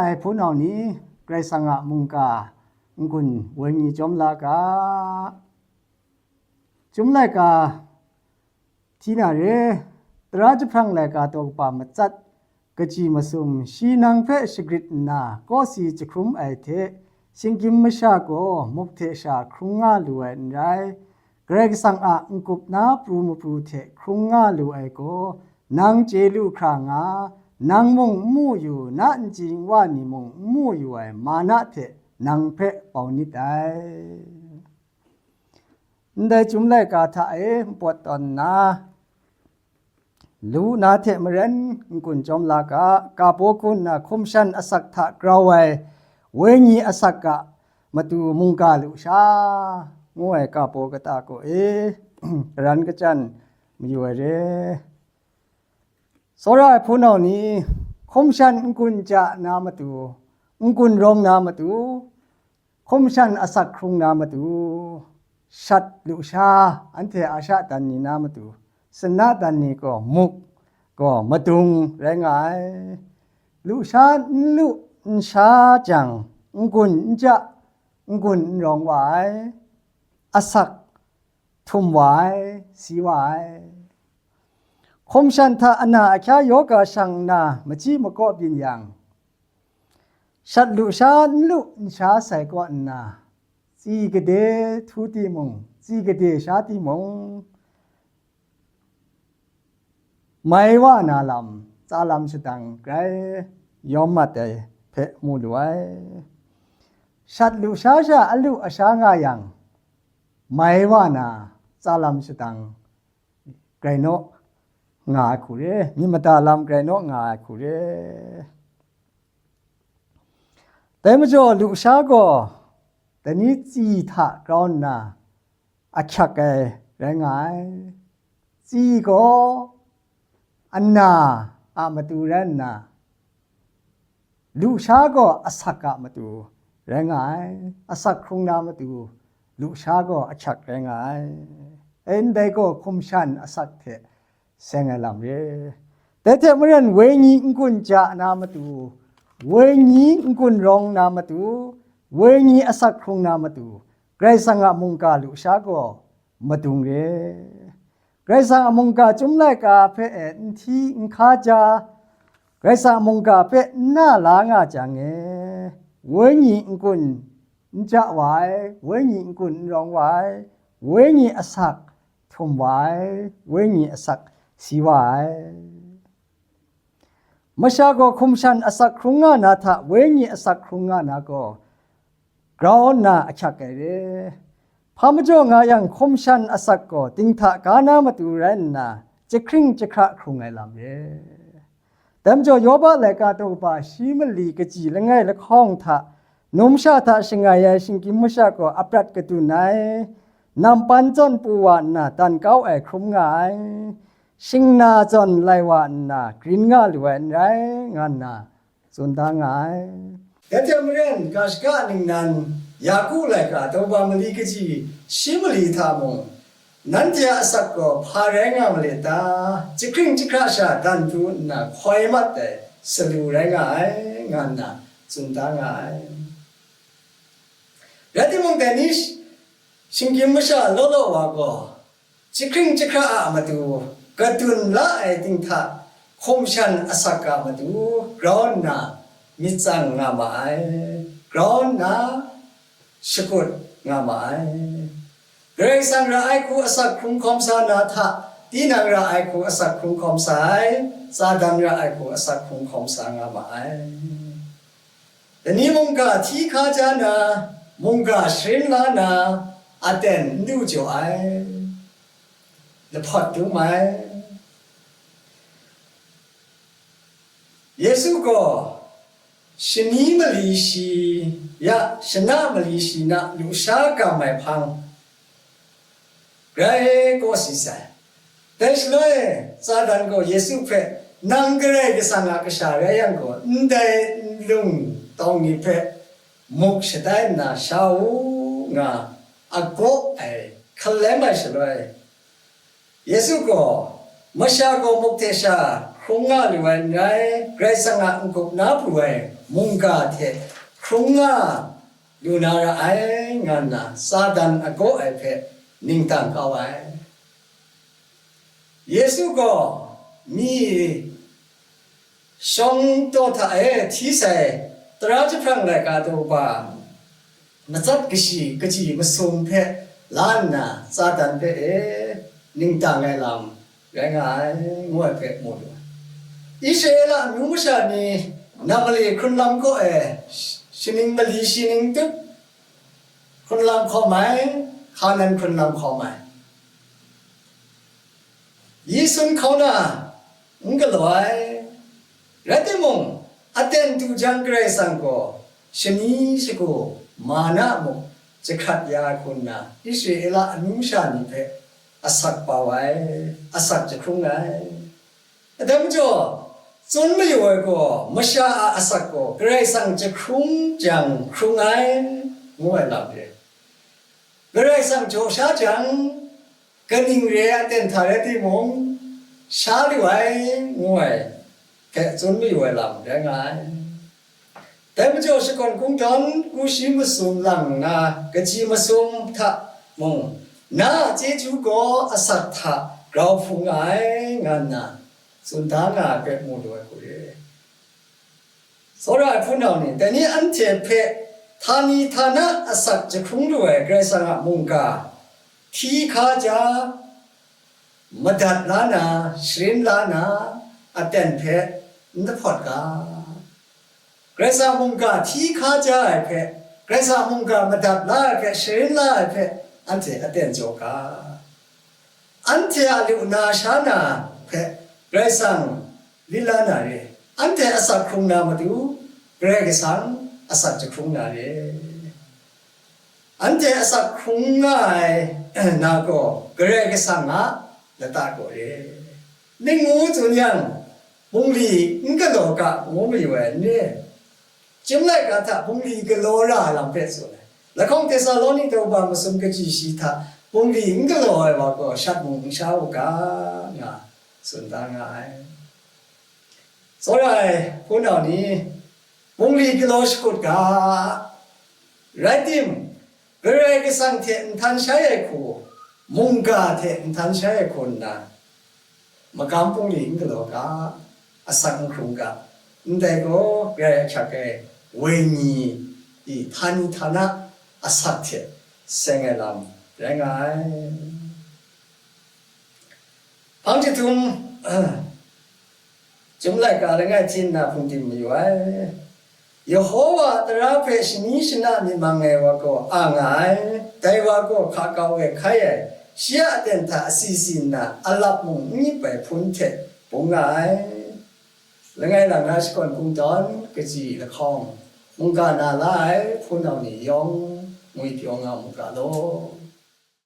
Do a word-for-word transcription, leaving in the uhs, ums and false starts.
Ai hpunau ni, Karai Kasang a mungga n-gun wenyi chyawm la ga. Chyum laika hti na re, tara jahprang laika daw kaba matsat, kaji masum, shi nang hpe shagrit nna, kawsi jahkrum ai hte, shinggyim masha gaw muk hte sha hkrung nga lu ai n rai. Karai Kasang a n-gup na pru mapru hte hkrung nga lu ai gaw, nang chye lu hkra nga, nang mung n mu yu, na ntsi nwa ni mung n mu yu ai mana hte nang hpe bau nit ai. Ndai chyum laika hta e npawt tawn nna, lu na hte maren n-gun chyawm la ga, ka paw kun na hkum shan asak hta grau ai wenyi asak a matu mungga lusha, ngu ai ka paw kata kaw e, karan kachyan mayu ai re. Tsawra ai hpunau ni, hkum shan n-gun ja na matu, n-gun rawng na matu, hkum shan asak hkrung na matu, shat lusha, anhte asha dan ni na matu, sana dan ni gaw muk gaw madung rai nga ai. Lusha n lu n sha jang, n-gun n ja, n-gun n rawng wa ai. Asak htum wa ai, si wa ai. Hkum shan hta ana ahkya yoga shang nna machyi makaw byin yang, shat lusha n lu n sha sai kaw nna, tsi gade htu timung, tsi gade sha timung, mai wa na lam, tsa lam shadang grai yawm mat ai hpe mu lu ai. Shat lusha sha alu asha nga yang, mai wa na tsa lam shadang grai naw nga ai hku re, myit mada lam grai naw nga ai hku re. Dai majaw, lusha gaw dai ni tsi hta grau nna ahkyak ai rai nga ai. Tsi gaw ana a matu rai nna, lusha gaw asak a matu rai nga ai, asak hkrung na matu lusha gaw ahkyak rai nga ai. E, ndai gaw hkum shan asak hte seng ai lam re. Dai hte maren, wenyi n-gun ja na matu, wenyi n-gun rawng na matu, wenyi asak hkrung na matu, Karai Kasang a mungga lusha gaw madung re. Karai Kasang a mungga chyum laika hpe e n hti n hka ja, Karai Kasang a mungga hpe n na la nga jang e, wenyi n-gun n ja wa ai, wenyi n-gun n rawng wa ai, wenyi asak htum wa ai, wenyi asak si wa ai. Masha gaw hkum shan asak hkrung nga na hta wenyi asak hkrung nga na gaw, grau nna ahkyak ai re. Hpa majaw nga yang, hkum shan asak gaw dinghta ga na matu rai nna, jahkring jahkra hkrung ai lam re. Dai majaw, Yoba laika daw kaba shi mali kaji langai lahkawng hta, numsha hta shangai ai shinggyim masha gaw aprat kadun ai, nampan zawn pru wa nna dan kau ai hkrum nga ai, shingna zawn lai wa nna grin nga lu ai n rai, nga nna tsun da nga ai. Dai hte maren, ga shaka ningnan, Yaku laika daw kaba mali kaji shi mali hta mung, nanhte a asak gaw hpa rai nga ma let ta? Jahkring jahkra sha dan pru nna hkoi mat ai salu rai nga ai, nga nna tsun da nga ai. Rai timung, dai ni shinggyim masha law law wa gaw, jahkring jahkra a matu, kadun la ai dinghta hkum shan asak a matu grau nna myit tsang nga ma ai, grau nna shakut nga ma ai. Karai Kasang ra ai hku asak hkrung hkawm sa na hta, tinang ra ai hku asak hkrung hkawm sa ai, Satan ra ai hku asak hkrung hkawm sa nga ma ai. Dai ni mungga hti hka ja na, mungga sharin la na, aten n du jaw ai, lahpawt dum ai. Yesu gaw shani mali shi ya, shana mali shi na lusha gam ai hpang, grai kawsi sai. Dai shaloi, Satan gaw Yesu hpe, "Nang Karai Kasang a Kasha rai yang gaw, ndai nlung tawng ni hpe muk shatai nna sha u," nga agaw ai hkalem ai shaloi, Yesu gaw, masha gaw muk hte sha hkrung nga lu ai n rai, Karai Kasang a n-gup na pru ai mungga hte hkrung nga lu na ra ai, nga nna Satan a gaw ai hpe ningtang kau ai. Yesu gaw mi shawng taw hta e hti sai tara jahprang laika daw ba matsat kashi kaji masum hpe la nna Satan hpe e ningtang ai lam rai nga ai, ngu ai hpe mu lu ai. Israela amyu masha ni nam mali hkrunlam kaw e shaning mali shi ning tup hkrunlam hkawm ai, hka nan hkrunlam hkawm ai. Yi sun hkauna n galaw ai. Rai timung, aten du jang Karai Kasang gaw shani shagu, mana muk jahkrat ya ai hku nna, Israela amyu masha ni hpe asak pau ai, asak jahkrung ai. Dai majaw, tsun mayu ai gaw, masha a asak gaw Karai Kasang jahkrung jang hkrung ai, ngu ai lam re. Karai Kasang jaw sha jang, kaning re ai aten hta rai timung, sha lu ai, ngu ai hpe tsun mayu ai lam rai nga ai. Dai majaw, shakawn kungdawn, kushi masum lang nna, kaji masum hta mung, na a chyeju gaw asak hta grau hpung nga ai, nga nna tsun da nga ai hpe mu lu ai hku re. Tsawra ai hpunau ni, dai ni anhte hpe htani htana asak jahkrung lu ai Karai Kasang a mungga hti hkaja madat la na, sharin la na, aten hpe n dahpawt ga. Karai Kasang a mungga hti hkaja ai hpe, Karai Kasang a mungga madat la ai hpe, sharin la ai hpe, anhte aten jaw ga. Anhte a lu na sha na hpe Karai Kasang lit la na re. Anhte asak hkrung na matu, Karai Kasang asak jahkrung na re. Anhte asak hkrung nga ai na gaw Karai Kasang a lata gaw re. Ning ngu tsun yang, bungli n galaw ga ngu mayu ai n re. Chyum laika hta bungli galaw ra ai lam hpe tsun ai. Lahkawng Tesaloni daw ba masum kaji shi hta bungli n galaw ai wa gaw shat mung n sha u ga, nga tsun da nga ai. Tsawra ai hpunau ni, bungli galaw shakut ga, rai tim, Karai Kasang hte nhtan shai ai hku, mungga hte nhtan shai ai hku nna, magam bungli n galaw ga, asak n hkrung ga, ndai gaw Karai ahkyak ai wenyi i htani htana asak hte seng ai lam rai nga ai. Hpang jahtum, Chyum laika langai hti nna hpungdim mayu ai. Yehowa a tara hpe shani shana myit mang ai wa gaw a nga ai, dai wa gaw hka kau e hkai ai, shi a aten hta asi si nna alap mung n nip ai hpun hte bung nga ai. Langai lang na shakawn kungdawn, kaji lahkawng, mungga na la ai hpunau ni yawng ngwipyaw nga mu ga law.